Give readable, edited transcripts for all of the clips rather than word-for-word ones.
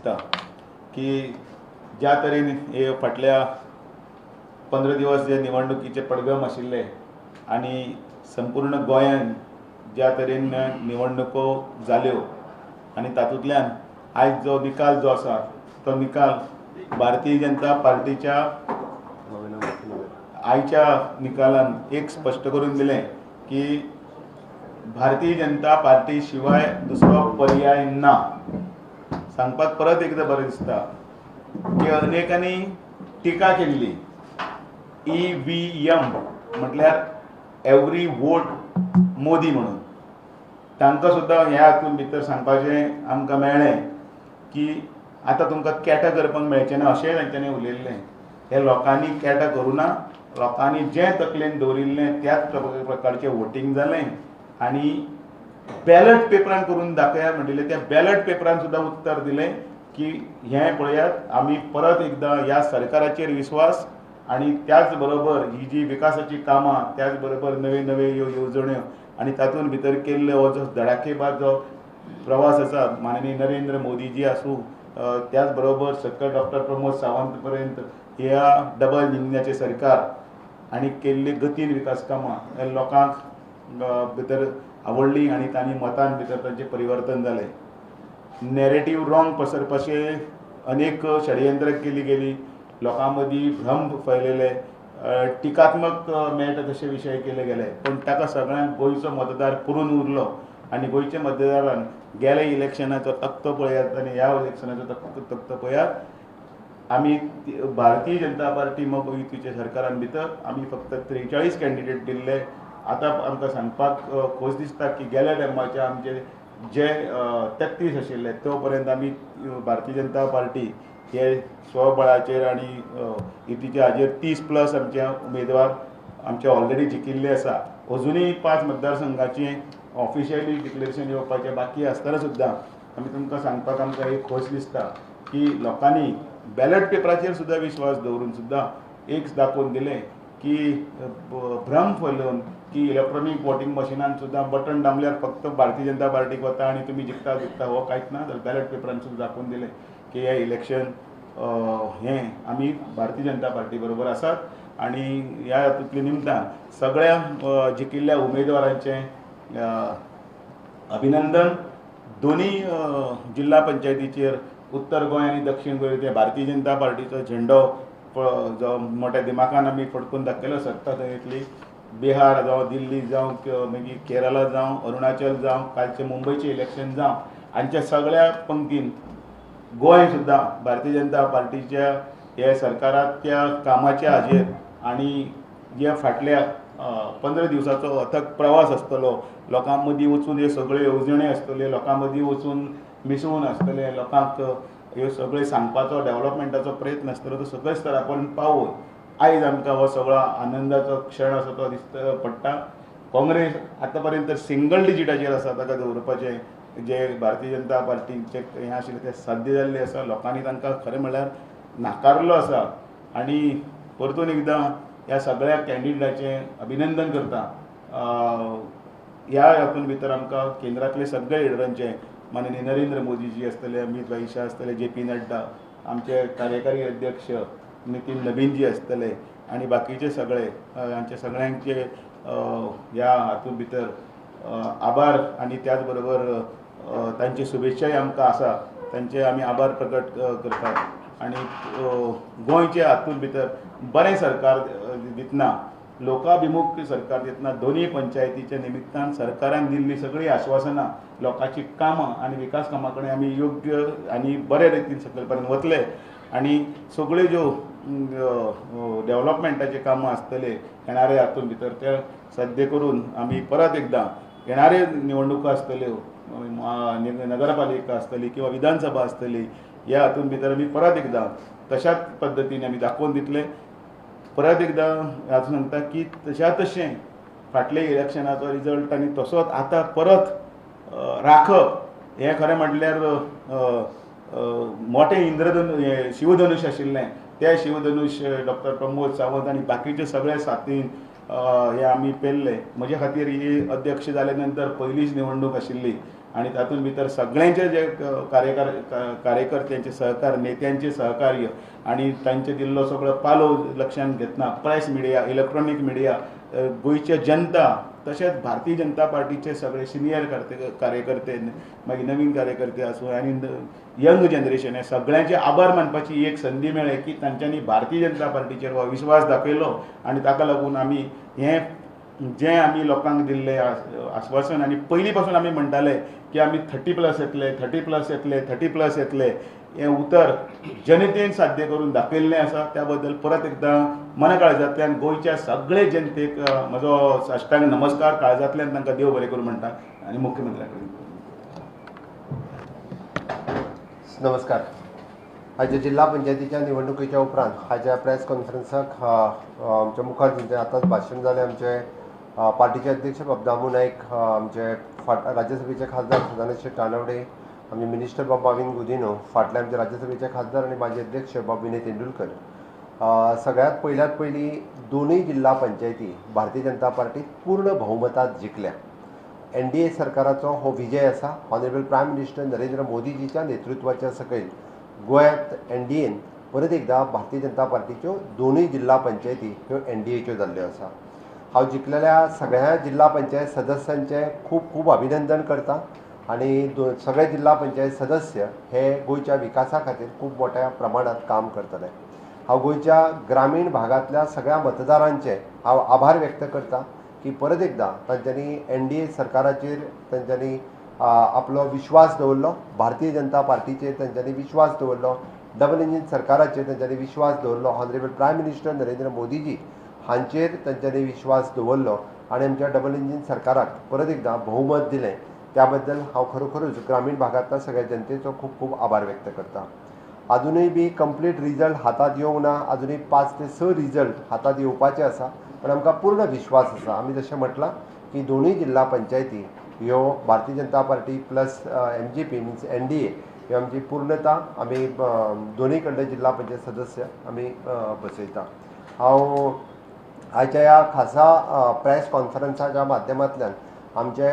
दिसता की ज्या तरेन हे फाटल्या 15 दिवस जे निवडणुकीचे पडगम आशिल्ले आनी संपूर्ण गोंयान ज्या तरेन निवडणुको जाल्यो आनी तातूंतल्यान आयज जो निकाल जो आसा तो निकाल भारतीय जनता पार्टीच्या आयच्या निकालान एक स्पश्ट करून दिलें की भारतीय जनता पार्टी शिवाय दुसरो पर्याय ना। सांगपाक परत एकदां बरें दिसता की अनेकांनी टिका केल्ली EVM म्हटल्यार एवरी वोट मोदी म्हणून, तांकां सुद्दां ह्या हातूंत भितर सांगपाचें आमकां मेळ्ळें की आतां तुमकां कॅटा करपाक मेळचें ना अशेंय तांच्यांनी उलयल्लें। हे लोकांनी कॅटा करूं ना, लोकांनी जें तकलेन दवरिल्लें त्याच प्रकारचें वोटींग जालें आनी बॅलट पेपरान करून दाखया म्हणिल्लें त्या बॅलट पेपरान सुद्दां उत्तर दिलें की हें पळयात आमी परत एकदां ह्या सरकाराचेर विस्वास आनी त्याच बरोबर ही जी विकासाची कामां, त्याच बरोबर नवे नवे ह्यो येवजण्यो आनी तातूंत भितर केल्लो हो जो धडाकेबाज जो प्रवास आसा माननीय नरेंद्र मोदीजी आसूं, त्याच बरोबर सकयल डॉक्टर प्रमोद सावंत पर्यंत ह्या डबल इंजिनाचें सरकार आनी केल्ली गतीन विकास कामां ह्या लोकांक भितर आवडली आनी तांणी मतान भितर तांचें परिवर्तन जालें। नॅरेटीव रॉंग पसरपाचे अनेक षडयंत्र केली गेली, लोकां मदीं भ्रम फैलयले, टिकात्मक मेळटा तशे विशय केले गेले, पूण ताका सगळ्यांक गोंयचो मतदार पुरून उरलो आनी गोंयच्या मतदारान गेल्या इलेक्शनाचो तकटो पळयात आनी ह्या इलेक्शनाचो तकटो पळयात, आमी भारतीय जनता पार्टी मग युतीच्या सरकारान भितर आमी फक्त 43 कॅन्डिडेट दिल्ले। आतां आमकां सांगपाक खोस दिसता की गेल्या टायमाचे आमचे जे 33 आशिल्ले तो पर्यंत आमी भारतीय जनता पार्टी हे स्वबळाचेर आनी युतीच्या हाजेर 30 प्लस आमचे उमेदवार आमचे ऑलरेडी जिखिल्ले आसा। अजुनूय 5 मतदारसंघाचे ऑफिशियली डिक्लेरेशन येवपाचें बाकी आसतना सुद्दां आमी तुमकां सांगपाक आमकां एक खोस दिसता की लोकांनी बॅलट पेपराचेर सुद्दां विश्वास दवरून सुद्दां एक दाखोवन दिलें की भ्रम फैलोवन की इलेक्ट्रॉनीक वोटींग मशिनान सुद्दां बटन दामल्यार फक्त भारतीय जनता पार्टीक वता आनी तुमी जिखता जिखता हो कांयच ना, जाल्यार बॅलट पेपरान सुद्दां दाखोवन दिलें की हें इलेक्शन हें आमी भारतीय जनता पार्टी बरोबर आसात आनी ह्या हातूंतल्या निमतान सगळ्या जिखिल्ल्या उमेदवारांचें अभिनंदन। दोनूय जिल्हा पंचायतीचेर उत्तर गोंय आनी दक्षिण गोंय ते भारतीय जनता पार्टीचो झेंडो जो मोठ्या दिमाखान आमी फडकून दाखयलो सत्ता थंय येतली। बिहार जावं, दिल्ली जावं, मागीर केरला जावं, अरुणाचल जावं, कालचें मुंबयचें इलेक्शन जावं, हांच्या सगळ्या पंक्तीन गोंय सुद्दां भारतीय जनता पार्टीच्या हे सरकाराच्या कामाच्या हाजेर आनी जे फाटल्या 15 दिवसाचो अथक प्रवास आसतलो, लोकां मदीं वचून ह्यो सगळ्यो येवजण्यो आसतल्यो, लोकां मदीं वचून मिसळून आसतले, लोकांक ह्यो सगळ्यो सांगपाचो डेवलपमेंटाचो प्रयत्न आसतलो, तो सगळे स्तरा पर्यंत पावोवन आयज आमकां हो सगळो आनंदाचो क्षण आसा तो दिसता पडटा। काँग्रेस आतां पर्यंत सिंगल डिजिटाचेर आसा, ताका दवरपाचें जे भारतीय जनता पार्टीचें हें आशिल्लें तें साध्य जाल्लें आसा। लोकांनी तांकां खरें म्हणल्यार नाकारलो आसा आनी परतून एकदां ह्या सगळ्या कॅन्डिडेटाचें अभिनंदन करता। ह्या हातूंत भितर आमकां केंद्रांतले सगळे लिडरांचे माननीय नरेंद्र मोदीजी आसतले, अमीत भाई शाह आसतले, JP Nadda, आमचे कार्यकारी अध्यक्ष नितीन नबीनजी आसतले आनी बाकीचे सगळे हांचे सगळ्यांचे ह्या हातूंत भितर आभार आनी त्याच बरोबर तांची शुभेच्छाय आमकां आसा, तांचे आमी आभार प्रकट करतात। आनी गोंयचे हातूंत भितर बरें सरकार दितना, लोकाभिमुख सरकार दितना, दोनूय पंचायतीच्या निमित्तान सरकारान दिल्ली सगळीं आश्वासनां, लोकांची कामां आनी विकास कामां कडेन आमी योग्य आनी बरे रितीन सकयल पर्यंत वतले आनी सगळ्यो ज्यो डेवलपमेंटाचे कामां आसतले येणारे हातूंत भितर ते साध्य करून आमी परत एकदां येणारे निवडणुको आसतल्यो, नगरपालिका आसतली किंवा विधानसभा आसतली, ह्या हातूंत भितर आमी परत एकदां तशाच पद्दतीन आमी दाखोवन दितले। परत एकदां हांव सांगता की तशा तशें फाटले इलेक्शनाचो रिजल्ट आनी तसोच आतां परत राखप हें खरें म्हटल्यार मोठें इंद्रधनु शिवधनुश आशिल्लें, ते शिवधनुश डॉक्टर प्रमोद सावंत आनी बाकीचे सगळे साथीन हे आमी पेल्ले। म्हजे खातीर ही अध्यक्ष जाले नंतर पयलीच निवडणूक आशिल्ली आनी तातूंत भितर सगळ्यांचे जे कार्यकर्त्यांचे सहकार, नेत्यांचे सहकार्य आनी तांचे दिल्लो सगळो पालोव लक्षांत घेतना प्रेस मिडिया, इलेक्ट्रॉनीक मिडिया, गोंयच्या जनता तशेंच भारतीय जनता पार्टीचे सगळे सिनियर कार्यकर्ते, मागीर नवीन कार्यकर्ते आसूं आनी यंग जनरेशन, हे सगळ्यांचे आभार मानपाची एक संदी मेळ्ळी की तांच्यांनी भारतीय जनता पार्टीचेर हो विश्वास दाखयलो आनी ताका लागून आमी हें जें आमी लोकांक दिल्लें आस्वासन आनी पयलीं पासून आमी म्हणटाले की आमी 30+ येतले, 30+ येतले, 30+ येतले, हें उतर जनतेन साध्य करून दाखयल्लें आसा. त्या बद्दल परत एकदां मनकाळजांतल्यान गोंयच्या सगळे जनतेक म्हजो साष्टांग नमस्कार, काळजांतल्यान तांकां देव बरें करूं म्हणटा आनी मुख्यमंत्र्या कडेन नमस्कार. आयच्या जिल्हा पंचायतीच्या निवडणुकीच्या उपरांत आयच्या प्रेस कॉन्फरन्साक आमच्या मुखार जें आतांच भाशण जालें आमचे पार्टीचे अध्यक्ष बाब दामू नायक, आमचे राज्यसभेचे खासदार सदानंद शेट तानावडे, आमचे मिनिस्टर बाब माविन गुदिन्हो, फाटले आमचे राज्यसभेचे खासदार आनी माजी अध्यक्ष बाब विनय तेंडुलकर. सगळ्यात पयल्यात पयलीं दोनूय जिल्हा पंचायती भारतीय जनता पार्टी पूर्ण बहुमतात जिखल्या. एनडीए सरकाराचो हो विजय आसा. ऑनरेबल प्रायम मिनिस्टर नरेंद्र मोदीजीच्या नेतृत्वाच्या सकयल गोंयांत एनडीएन परत एकदां भारतीय जनता पार्टीच्यो दोनूय जिल्हा पंचायती ह्यो एनडीएच्यो जाल्ल्यो आसा. हांव जिखलेल्या सगळ्या जिल्हा पंचायत सदस्यांचें खूब खूब अभिनंदन करता आनी सगळे जिल्हा पंचायत सदस्य हे गोंयच्या विकासा खातीर खूब मोठ्या प्रमाणांत काम करतले. हांव गोंयच्या ग्रामीण भागांतल्या सगळ्या मतदारांचे हांव आभार व्यक्त करता की परत एकदां तांच्यांनी एनडीए सरकाराचेर तांच्यांनी आपलो विश्वास दवरलो, भारतीय जनता पार्टीचेर तांच्यांनी विश्वास दवरलो, डबल इंजीन सरकाराचेर तांच्यांनी विश्वास दवरलो, ऑनरेबल प्रायम मिनिस्टर नरेंद्र मोदीजी हांचेर तांच्यांनी विश्वास दवरलो आनी आमच्या डबल इंजीन सरकाराक परत एकदां बहुमत दिलें. त्या बद्दल हांव खरोखरूच ग्रामीण भागांतल्या सगळ्या जनतेचो खूब खूब आभार व्यक्त करता. अजुनूय बी कंप्लीट रिजल्ट हातांत येवंक ना, अजुनूय 5 ते 6 रिजल्ट हातांत येवपाचे आसा, पण आमकां पूर्ण विश्वास आसा. आमी जशें म्हटलां की दोनूय जिल्हा पंचायती ह्यो Bharatiya Janata party plus MGP means NDA ह्यो आमची पूर्णता आमी दोनूय कडले जिल्हा पंचायत सदस्य आमी बसयता. हांव आयच्या ह्या खासा प्रेस कॉन्फरन्साच्या माध्यमांतल्यान आमचे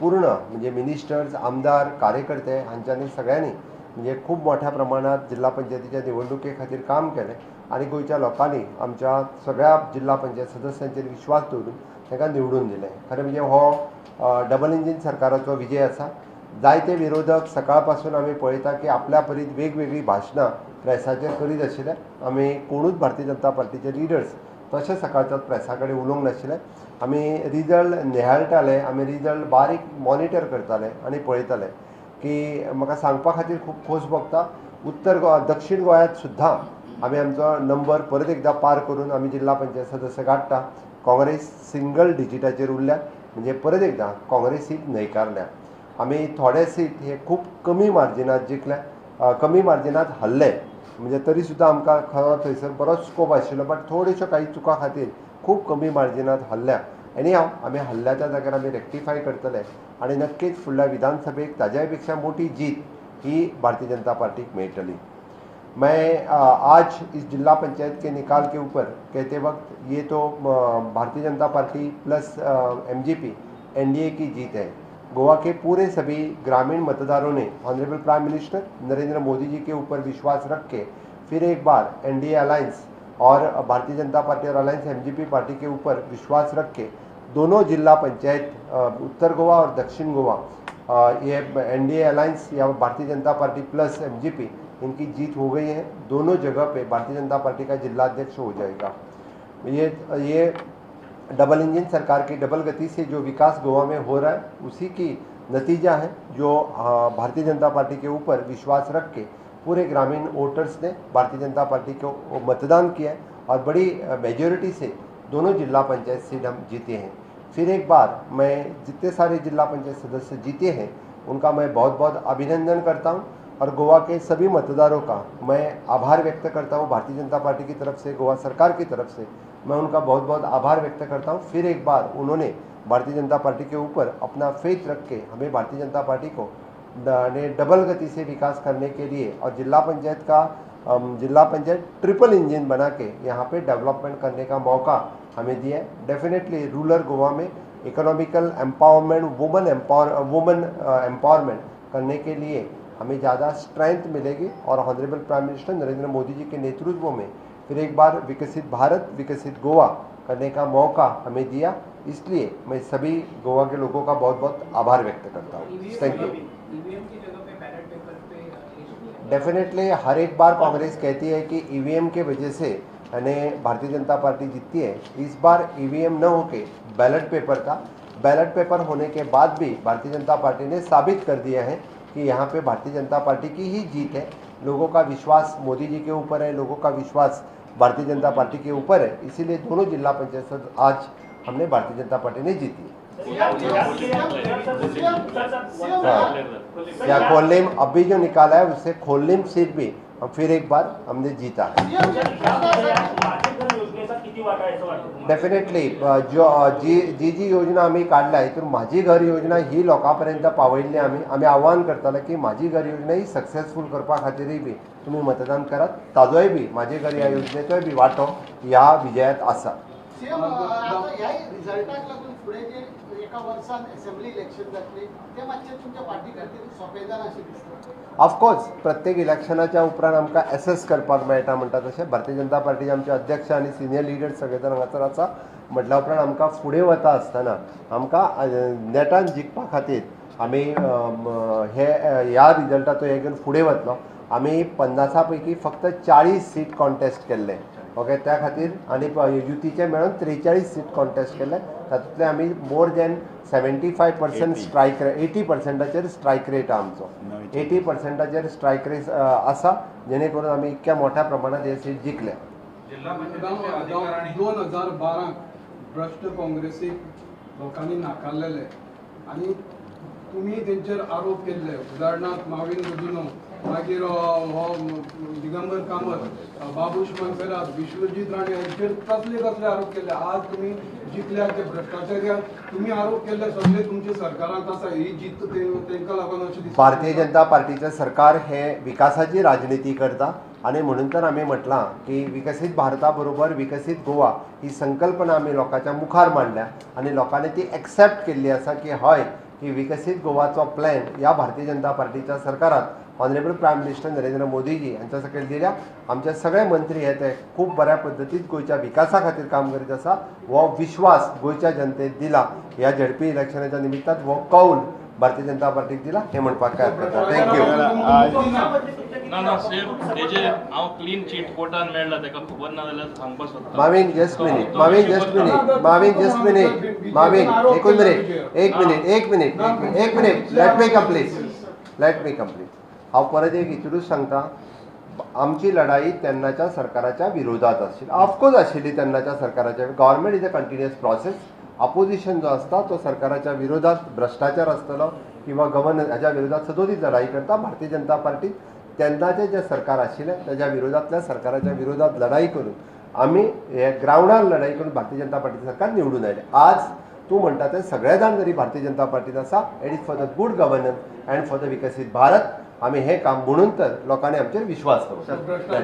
पूर्ण म्हणजे मिनिस्टर्स, आमदार, कार्यकर्ते हांच्यांनी सगळ्यांनी म्हणजे खूब मोठ्या प्रमाणात जिल्हा पंचायतीच्या निवडणुके खातीर काम केलें आनी गोंयच्या लोकांनी आमच्या सगळ्या जिल्हा पंचायत सदस्यांचेर विश्वास दवरून तांकां निवडून दिलें. खरें म्हणजे हो डबल इंजीन सरकाराचो विजय आसा. जायते विरोधक सकाळ पासून आमी पळयता की आपल्या परीत वेगवेगळीं भाशणां प्रेसाचेर करीत आशिल्ले. आमी कोणूच भारतीय जनता पार्टीचे लिडर्स तशें सकाळच्याच प्रेसा कडेन उलोवंक नाशिल्ले. आमी रिजल्ट निहाळटाले, आमी रिजल्ट बारीक मॉनिटर करताले आनी पळयताले की म्हाका सांगपा खातीर खूब खोस भोगता. उत्तर गोवा, दक्षिण गोंयांत सुद्दां आमी आमचो नंबर परत एकदां पार करून आमी जिल्हा पंचायत सदस्य काडटा. काँग्रेस सिंगल डिजिटाचेर उरल्या, म्हणजे परत एकदां काँग्रेसीक न्हयकारल्या. आमी थोडे सीट हे खूब कमी मार्जिनात जिखल्या, कमी मार्जिनात हरले, म्हणजे तरी सुद्दां आमकां खरो थंयसर बरोच स्कोप आशिल्लो, बट थोड्योश्यो काही चुकां खातीर खूब कमी मार्जिनात हरल्या. एनी हांव आमी हरल्या त्या जाग्यार आमी रेक्टिफाय करतले आनी नक्कीच फुडल्या विधानसभेक ताज्याय पेक्षा मोठी जीत ही भारतीय जनता पार्टीक मेळटली. मैं आज इस जिला पंचायत के निकाल के ऊपर कहते वक्त ये तो Bharatiya Janata party plus MGP NDA की जीत है. गोवा के पूरे सभी ग्रामीण मतदारों ने honourable prime minister Narendra Modi ji K ऊपर विश्वास रख के फिर एक बार एनडीए अलायंस और भारतीय जनता पार्टी और अलायंस एमजीपी पार्टी के ऊपर विश्वास रख के दोनों जिला पंचायत उत्तर गोवा और दक्षिण गोवा ये एनडीए अलायंस या Bharatiya Janata party plus MGP इनकी जीत हो गई है. दोनों जगह पे भारतीय जनता पार्टी का जिला अध्यक्ष हो जाएगा. ये डबल इंजन सरकार की डबल गति से जो विकास गोवा में हो रहा है उसी की नतीजा है जो भारतीय जनता पार्टी के ऊपर विश्वास रख के पूरे ग्रामीण वोटर्स ने भारतीय जनता पार्टी को मतदान किया है और बड़ी मेजोरिटी से दोनों जिला पंचायत सीट हम जीते हैं. फिर एक बार मैं जितने सारे जिला पंचायत सदस्य जीते हैं उनका मैं बहुत बहुत अभिनंदन करता हूँ और गोवा के सभी मतदारों का मैं आभार व्यक्त करता हूँ. भारतीय जनता पार्टी की तरफ से, गोवा सरकार की तरफ से मैं उनका बहुत बहुत आभार व्यक्त करता हूँ. फिर एक बार उन्होंने भारतीय जनता पार्टी के ऊपर अपना फेथ रख के हमें भारतीय जनता पार्टी को ने डबल गति से विकास करने के लिए और जिला पंचायत का जिला पंचायत ट्रिपल इंजन बना के यहाँ पे डेवलपमेंट करने का मौका हमें दिया है. डेफिनेटली रूरल गोवा में इकोनॉमिकल एम्पावरमेंट, वुमन एम्पावरमेंट करने के लिए हमें ज़्यादा स्ट्रेंथ मिलेगी और honourable prime minister Narendra Modi ji K नेतृत्व में फिर एक बार विकसित भारत विकसित गोवा करने का मौका हमें दिया, इसलिए मैं सभी गोवा के लोगों का बहुत बहुत आभार व्यक्त करता हूँ। Thank you. Definitely हर एक बार कांग्रेस कहती है कि ईवीएम के वजह से यानी भारतीय जनता पार्टी जीतती है। इस बार ईवीएम न होके बैलेट पेपर था। बैलेट पेपर होने के बाद भी भारतीय जनता पार्टी ने साबित कर दिया है कि यहाँ पे भारतीय जनता पार्टी की ही जीत है। लोगों का विश्वास मोदी जी के ऊपर है, लोगों का विश्वास भारतीय जनता पार्टी के ऊपर है, इसीलिए दोनों जिला पंचायत आज हमने भारतीय जनता पार्टी ने जीती है। या खोलिम अभी जो निकाला है उससे खोलिम सीट भी हम फिर एक बार हमने जीता है। डेफिनेटली जो जी जी जी योजना आम्ही काडल्या हितून माझी घर योजना ही लोकां पर्यंत पावयल्ली। आमी आमी आव्हान करताले की माझी घर योजना ही सक्सेसफूल करपा खातीरय बी तुमी मतदान करात, ताजोय बी माझी घर ह्या योजनेचोय बी वांटो ह्या विजयात आसा। ह्या रिजल्टाक लागून फुडें जे एका वर्सान असेंब्ली इलेक्शन जातली ते मातशें तुमच्या पार्टी खातीर सोंपें जालां अशें दिसता? ऑफकोर्स प्रत्येक इलेक्शनाच्या उपरांत आमकां एसेस करपाक मेळटा म्हणटा तशें भारतीय जनता पार्टीचे आमचे अध्यक्ष आनी सिनियर लिडर्स सगळे जाण हांगासर आसा म्हटल्या उपरांत आमकां फुडें वता आसतना आमकां नेटान जिखपा खातीर आमी हे ह्या रिजल्टाचो हे घेवन फुडें वतलो। आमी 50 पैकी फक्त 40 सीट कॉन्टेस्ट केल्ले, ओके, त्या खातीर आनी युतीचे मेळून 43 सीट कॉन्टेस्ट केले, तातूंतले आमी मोर दॅन 75% स्ट्रायक 80%चेर स्ट्रायक रेट आहा आमचो, 80%चेर स्ट्रायक रेट आसा, जेणे करून आमी इतक्या मोठ्या प्रमाणात हे सीट जिखले। 2012 भ्रश्ट काँग्रेसीक लोकांनी नाकारलेले आनी तुमी तेंचेर आरोप केल्ले, उदाहरणार्थ माविन गुदिन्हो, मागीर हो दिगंबर कामत, बाबूश मोन्सेरात, विश्वजीत राणे हांचेर कसले कसले आरोप केले। आज तुमी जिखल्यात ते भ्रश्टाचार्याक तुमी आरोप केल्ले सगळे तुमच्या सरकारांत आसा, ही जीत तेंकां लागून अशें दिसता? भारतीय जनता पार्टीचें सरकार हे विकासाची राजनिती करता आनी म्हणून तर आमी म्हटलां की विकसीत भारता बरोबर विकसीत गोवा ही संकल्पना आमी लोकांच्या मुखार मांडल्या आनी लोकांनी ती एक्सेप्ट केल्ली आसा की हय की विकसीत गोवाचो प्लॅन ह्या भारतीय जनता पार्टीच्या सरकारात honourable prime minister Narendra Modiji हांच्या सकयल दिल्या। आमचे सगळे मंत्री हे ते खूब बऱ्या पद्दतीन गोंयच्या विकासा खातीर काम करीत आसा, हो विश्वास गोंयच्या जनतेक दिला। ह्या झेडपी इलेक्शनाच्या निमित्तान हो कौल भारतीय जनता पार्टीक दिला हे म्हणपाक काय हरकत ना। Thank you. ना ना सेम तेजे हांव क्लीन चीट कोर्टान मेळ्ळा तेका खबर ना जाल्यार सांगपाक सोदता। Mavin just minute, Mavin just minute, Mavin just minute, Mavin एकूच मिनीट, एक मिनीट, एक मिनीट, एक minute, let me complete, let me complete. हांव परत एक हितूनच सांगता, आमची लढाई तेन्नाच्या सरकाराच्या विरोधात आशिल्ली, ऑफकोर्स आशिल्ली तेन्नाच्या सरकाराच्या। Government is a continuous process. Opposition जो आसता तो सरकाराच्या विरोधात भ्रश्टाचार आसतलो किंवा गव्हर्नन्स हाच्या विरोधात सदोदीत लढाई करता। भारतीय जनता पार्टी तेन्नाचें जें सरकार आशिल्लें ताज्या विरोधांतल्या सरकाराच्या विरोधात लढाई करून आमी हे ग्रावंडार लढाई करून भारतीय जनता पार्टीचें सरकार निवडून आयलें। आज तूं म्हणटा ते सगळे जाण जरी भारतीय जनता पार्टीन आसा, it is for the good governance and for the Viksit Bharat. आमी हें काम म्हणून तर लोकांनी आमचेर विश्वास दवरला।